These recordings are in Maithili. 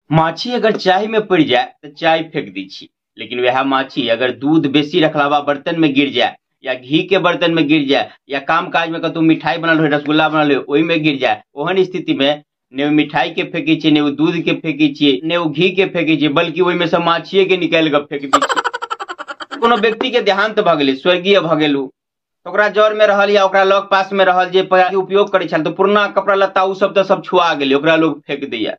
माछी अगर चाय में पड़ जाए तो चाय फेंक दी छी, लेकिन वह माछी अगर दूध बेसी रखलावा बर्तन में गिर जाए या घी के बर्तन में गिर जाए या काम काज में कतौ मिठाई बनल हो, रसगुल्ला बनल हो, ओहि में गिर जाए, ओहन स्थिति में ने मिठाई के फेंकै छी, ने ओ दूध के फेंकै छी, ने ओ घी के फेंकै छी, बल्कि ओहि में से माछिए के निकालि के फेंक दै छी। कोनो व्यक्ति के देहांत भऽ गेलै, स्वर्गीय भऽ गेल, ओकरा जर में रहल या ओकरा लग पास में रहल जे उपयोग करै छल तऽ पुरना कपड़ा लत्ता ओ सब तऽ सब छुआ गेलै, ओकरा लोग फेंक दैया,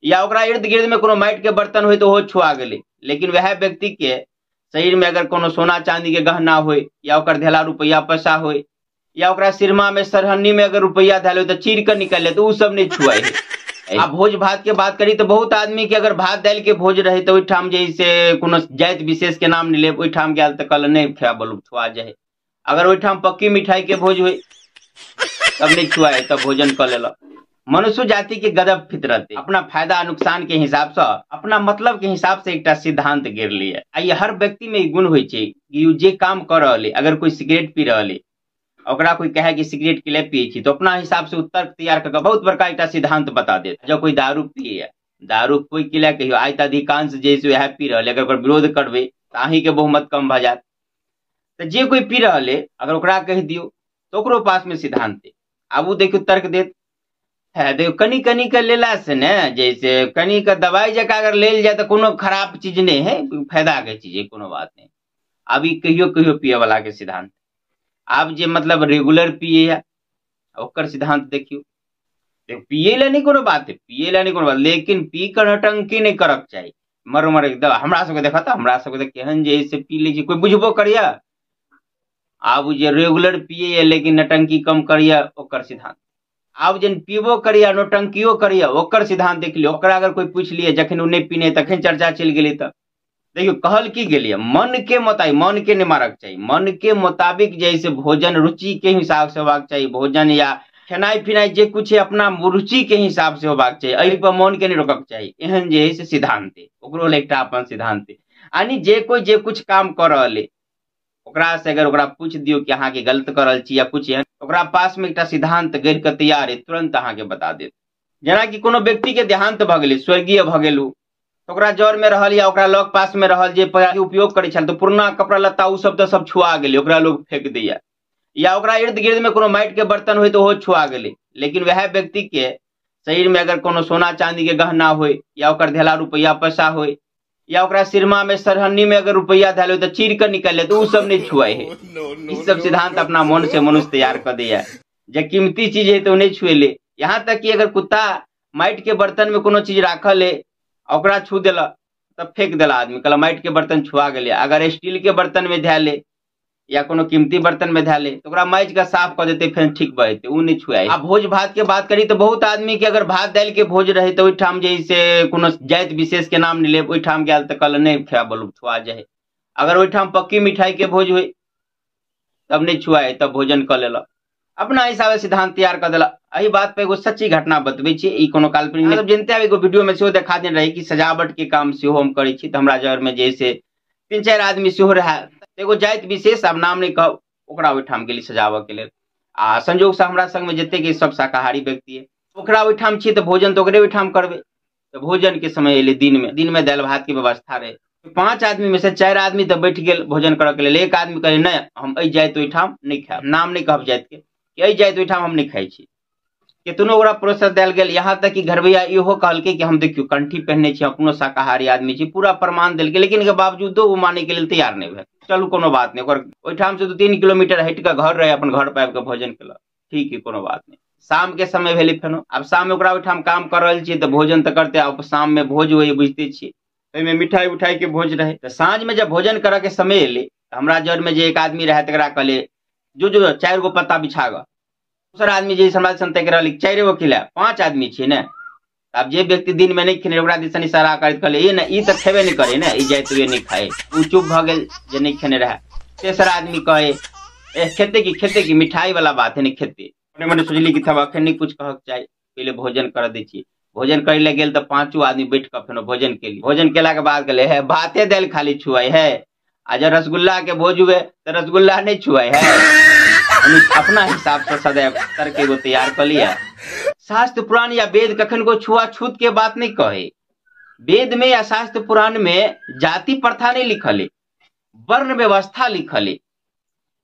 या ओकरा इर्द गिर्द में कोनो माटि के बर्तन होय तऽ ओहो छुआ गेलै। लेकिन वएह व्यक्ति के शरीर में अगर कोनो सोना चांदी के गहना होय या ओकर धेला रुपैआ पैसा होय या ओकरा सिरमा में सरहनी में अगर रुपैआ धैल होय तऽ चीर के निकालि लेत, ओ सब नहि छुआइ है। आ भोज भात के बात करी तऽ बहुत आदमी के अगर भात दालि के भोज रहे तऽ ओहिठाम जे से कोनो जाति विशेष के नाम नहि लेब, ओहिठाम गेल तऽ कहल नहि खाय बोलू, छुआ जाइ। अगर ओहिठाम पक्की मिठाई के भोज होय तब नहीं छुआए, तब भोजन कऽ लेलक। मनुष्य जाति के गजब फितरत है, अपना फायदा नुकसान के हिसाब से अपना मतलब के हिसाब से एकटा सिद्धांत गिर लिए। आ ये हर व्यक्ति में ई गुण होइ छै कि जे काम कर रहल है, अगर कोई सिगरेट पी रहल है ओकरा कोई कहे कि सिगरेट के लिए पिए छी तो अपना हिसाब से उत्तर तैयार करके बहुत बड़का एकटा सिद्धांत बता देत। जब कोई दारू पिए, दारू कोई के लिए कहियो, आइ तऽ अधिकांश जे से वएह पी रहल है, अगर ओकर विरोध करबै तऽ अहीं के बहुमत कम भऽ जायत। तऽ जे कोई पी रहल है अगर ओकरा कहि दियौ तऽ ओकरो पास में सिद्धांत है। आब ओ देखियौ तर्क देत है, देखियौ कनि कनि के लेला से ने जैसे कनि के दवाई जकाँ अगर लेल जाय तऽ कोनो खराब चीज नहि है, फायदा के चीज है, कोनो बात नहीं। आब ई कहियो कहियो पिए वाला के सिद्धांत, आब जे मतलब रेगुलर पिए है ओकर सिद्धांत देखियौ। पिए ला नहीं कोनो बात है, पिए ला नहीं कोनो बात, लेकिन पी के नौटंकी नहीं करक चाही। मर मर एकदम हमरा सबके देखत, हमरा सबके केहन जे से पी लै छै कोई बुझबो करिया। आब जे रेगुलर पिए लेकिन नौटंकी कम करिया ओकर सिद्धांत, आब जे पीबो करिया नौटंकियो करिया ओकर सिद्धांत देख लियौ। ओकरा अगर कोई पूछि लिए जखन ओ नहि पीने तखन चर्चा चलि गेलै। तऽ देखियौ कहल की गेलियै, मन के मुताबिक, मन के नहि मारक चाही, मन के मुताबिक जे से भोजन रुचि के हिसाब से होबाक चाही, भोजन या खेनाइ पिनाइ जे कुछ है अपना रुचि के हिसाब से होबाक चाही, एहि पर मन के नहि रोकक चाही। एहन जे है से सिद्धांत है, ओकरो लेल एकटा अपन सिद्धांत है। यानी जे कोई जे कुछ काम कऽ रहल है ओकरा से अगर ओकरा पूछि दियौ कि अहाँके गलत कऽ रहल छी या कुछ एहन, ओकरा पास में एकटा सिद्धांत गढ़ि कऽ तैयार है, तुरंत अहाँके बता देत। जेनाकि कोनो व्यक्ति के देहांत भऽ गेलै, स्वर्गीय भऽ गेल, ओकरा जर में रहल या ओकरा लग पास में रहल जे उपयोग करै छल तऽ पुरना कपड़ा लत्ता ओ सब तऽ सब छुआ गेलै, ओकरा लोग फेंक दैया, या ओकरा इर्द गिर्द में कोनो माटि के बर्तन होय तऽ ओहो छुआ गेलै। लेकिन वएह व्यक्ति के शरीर में अगर कोनो सोना चांदी के गहना होय या ओकर धेला रुपैआ पैसा होय या ओकरा सिरमा में सरहनी में अगर रुपैआ धैल होय तऽ चीर के निकालि लेत, ओ सब नहि छुआइ है। ई सब सिद्धांत अपना मन से मनुष्य तैयार कऽ दैया। जे कीमती चीज है तऽ ओ नहि छुएले। यहाँ तक कि अगर कुत्ता माटि के बर्तन में कोनो चीज राखल है ओकरा छू देलक तब फेंक देला आदमी, कहलक माटि के बर्तन छुआ गेलै। अगर स्टील के बर्तन में धैल है या कोनो कीमती बर्तन में धैल है तऽ ओकरा माजि के साफ कऽ देतै, फेर ठीक भऽ जेतै, ओ नहि छुआइ। आ भोज भात के बात करी तऽ बहुत आदमी के अगर भात दालि के भोज रहे तऽ ओहिठाम जे से कोनो जाति विशेष के नाम नहि लेब, ओहिठाम गेल तऽ कहलक नहि खाय बोलू, छुआ जाइ। अगर ओहिठाम पक्की मिठाई के भोज होय तब नहि छुआइ, तब भोजन कऽ लेलक, अपना हिसाबे सिद्धांत तैयार कऽ देलक। एहि बात पर एगो सच्ची घटना बतबै छी, ई कोनो काल्पनिक नहि। जनते आब एगो वीडियो में सेहो देखा देने रही कि सजावट के काम सेहो हम करै छी, तऽ हमरा जर में जे से 3-4 आदमी सेहो रहै, एगो जाति विशेष, आब नाम नहि कहब, ओकरा ओहिठाम गेली सजाबऽ के लेल। आ संजोग से हमरा संग में जतेक सब शाकाहारी व्यक्ति है ओकरा ओहिठाम छी तऽ भोजन तऽ ओकरे ओहिठाम करबै। तऽ भोजन के समय एलै दिन में, दिन में दालि भात के व्यवस्था रहै। 5 आदमी में से 4 आदमी तऽ बैठ गेल भोजन करऽ के लेल, एक आदमी कहै नहि हम एहि जाति ओहिठाम नहि खायब, नाम नहि कहब जाति के, कि एहि जाति ओहिठाम हम नहि खाइ छी। केतनो ओकरा प्रोसेस देल गेल, यहाँ तक कि घरबैया इहो कहलकै कि हम देखियौ कंठी पहिरने छी, अपनो शाकाहारी आदमी छी, पूरा प्रमाण देलकै, लेकिन एकर बावजूदो ओ मानै के लेल तैयार नहि भेल। चलू कोनो बात नहि, ओकर ओहिठाम से 2-3 किलोमीटर हटि कऽ घर रहै, अपन घर पर आबि कऽ भोजन केलक, ठीक है कोनो बात नहि। शाम के समय भेलै फेनो, आब शाम में ओकरा ओहिठाम काम कऽ रहल छियै तऽ भोजन तऽ करतै, आब शाम में भोज होइए बुझिते छियै, ओहिमे मिठाई उठाई के भोज रहै। तऽ साँझ में जब भोजन करऽ के समय एलै तऽ हमरा जर में जे एक आदमी रहै तकरा कहलियै जो जो 4 गो पत्ता बिछा गऽ। दोसर आदमी जे हमरा दिसन ताकि रहल 4 गो खिला, 5 आदमी छियै ने। आब जे व्यक्ति दिन में नहि खेने ओकरा दिसन इशारा करैत कहलियै ए ने ई तऽ खेबे नहि करे ने, ई जाइत हुए नहि खाए, ओ चुप भऽ गेल जे नहि खेने रहै। तेसर आदमी कहे ए खेते की खेते की, मिठाई वाला बात है नहि खेते। मने मने सोचली कि तब अखन नहि कुछ कहक चाही, पहिले भोजन कर दै छी। भोजन करै लए गेल तऽ 5 आदमी बैठ कऽ फेनो भोजन केली। भोजन केला के बाद कहले हे भाते दालि खाली छुआइ है, आ जब रसगुल्ला के भोज हुए तऽ रसगुल्ला नहि छुआइ है। अपना हिसाब से सदैव तर्क एगो तैयार कऽ लिअ। शास्त्र पुराण या वेद कखन को छुआछूत के बात नहीं कहे, वेद में या शास्त्र पुराण में जाति प्रथा नहीं लिखल है, वर्ण व्यवस्था लिखल है।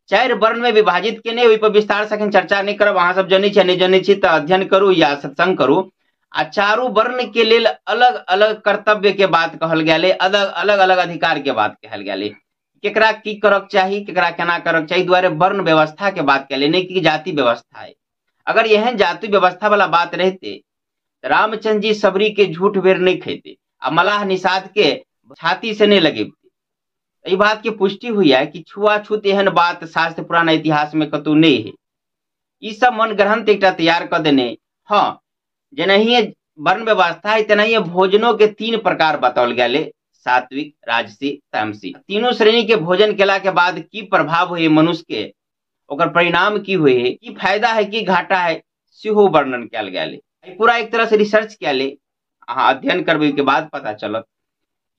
4 वर्ण में विभाजित केने, ओहि पर विस्तार से अखन चर्चा नहीं करब, अहाँ सब जनै छी नहीं जनै छी तऽ अध्ययन करू या सत्संग करू। आ चारू वर्ण के लेल अलग अलग कर्तव्य के बात कहल गेल है, अलग अलग अलग अधिकार के बात कहल गेल है, केकरा की करक चाही, केकरा केना करक चाही, दुआरे वर्ण व्यवस्था के बात कयल, नहीं कि जाति व्यवस्था है। अगर एहन जाति व्यवस्था वाला बात रहते रामचंद्र जी सबरी के झूठ बेर नहीं खेते आ मलाह निषाद के छाती से नहीं लगेते। बात के पुष्टि हुई है कि छुआछूत एहन बात शास्त्र पुराण इतिहास में कतौ नहीं है। ई सब मन ग्रंथ एक तैयार कर देने। हाँ, जेनाहिए वर्ण व्यवस्था है तेनाहिए भोजनों के 3 प्रकार बताओल गेल, सात्विक, राजसी, तामसी। तीनों श्रेणी के भोजन केला के बाद की प्रभाव हुई मनुष्य के, ओकर परिणाम की हुई, की फायदा है की घाटा है, सेहो वर्णन कयल गेल। पूरा एक तरह से रिसर्च कयल, अहाँ अध्ययन करबै के बाद पता चलत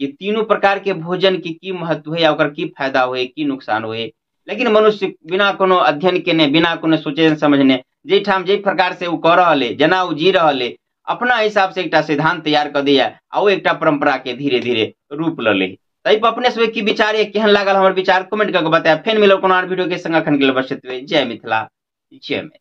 कि तीनों प्रकार के भोजन के की महत्व है या ओकर की फायदा हुए की नुकसान हुए। लेकिन मनुष्य बिना कोनो अध्ययन केने, बिना कोनो सोचे समझने, जाहिठाम जाहि प्रकार से ओ कऽ रहल है, जेना ओ जी रहल है, अपना हिसाब से एकटा सिद्धांत तैयार कऽ दैया आ ओ एकटा परंपरा के धीरे धीरे रूप लऽ ले। ताहि पर अपने सबके की विचार है, केहन लागल हमर विचार कमेंट कऽ के बतायब। फेर मिलब कोनो आर वीडियो के संग, अखन के लेल बस एतबे। जय मिथिला, जय मैथिली।